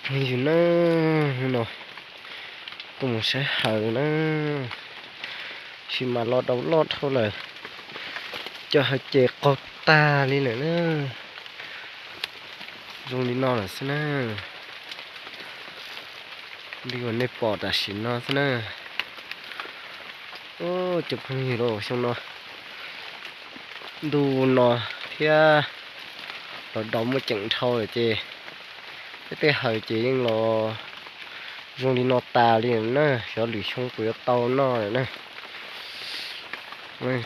Yus na, hnub no tuaj mus saib haws na, sis mas los daus loj dhau lawm, cov haws ces qaug tag li lawm na. Zoo li no lawm xwb na, li uas nej pom tam sim no xwb na. Cov phooj ywg, xyoo no ntuj no thiab los daus muaj ceem dhau lawm ces peb tej haws ces yeej los zoo li no tas li na, xyov lwm xyoo puas yuav tau noj lawm na.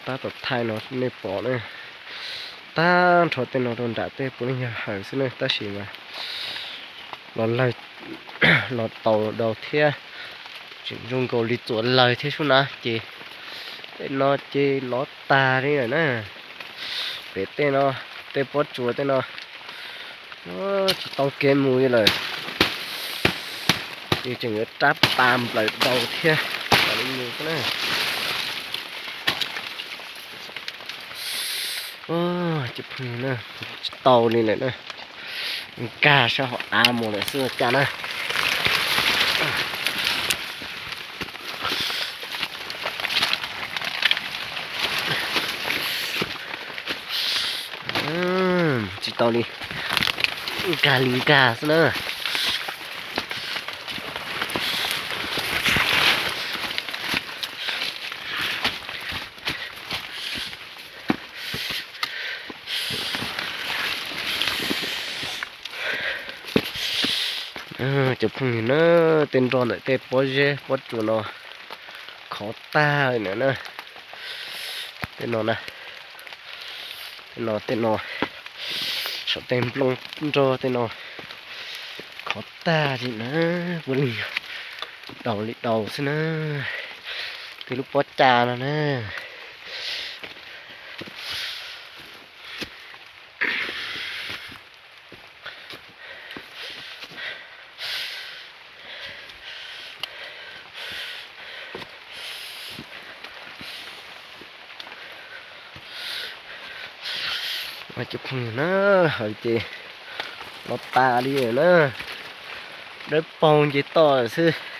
Tab tom thaij no nej pom na, tag nrho tej no rau nram tej puav leej yog haws xwb na, tab sis mas los lawg, los tau daus thiab, tseem zoo nkaus li txuas lawg thiab sub na ces tej no ces lov tag li lawm na. Pem tej no, tej pob tsuas tej no tsis tau kev mus li lawm, ces tseem yuav rab pas nplawm daus thiab mam li mus xwb na. Cov phooj ywg na, tsis tau li lawm na, nkag sab hauv av mus lawm xwb cas na. Tsis tau li, nkag li nkag xwb na. Cov phooj ywg na, tej nroj ntawm tej pob zeb pob tsuas no khov tag li na. Tej no na, tej no, tej no, saum tej nplooj nroj tej no khov tag li na. Puav leej yog daus li daus xwb na, tej lub pob cag no na. Cov phooj ywg na, haws ces los tas li lawm na, dawb paug nce toj lawm xwb.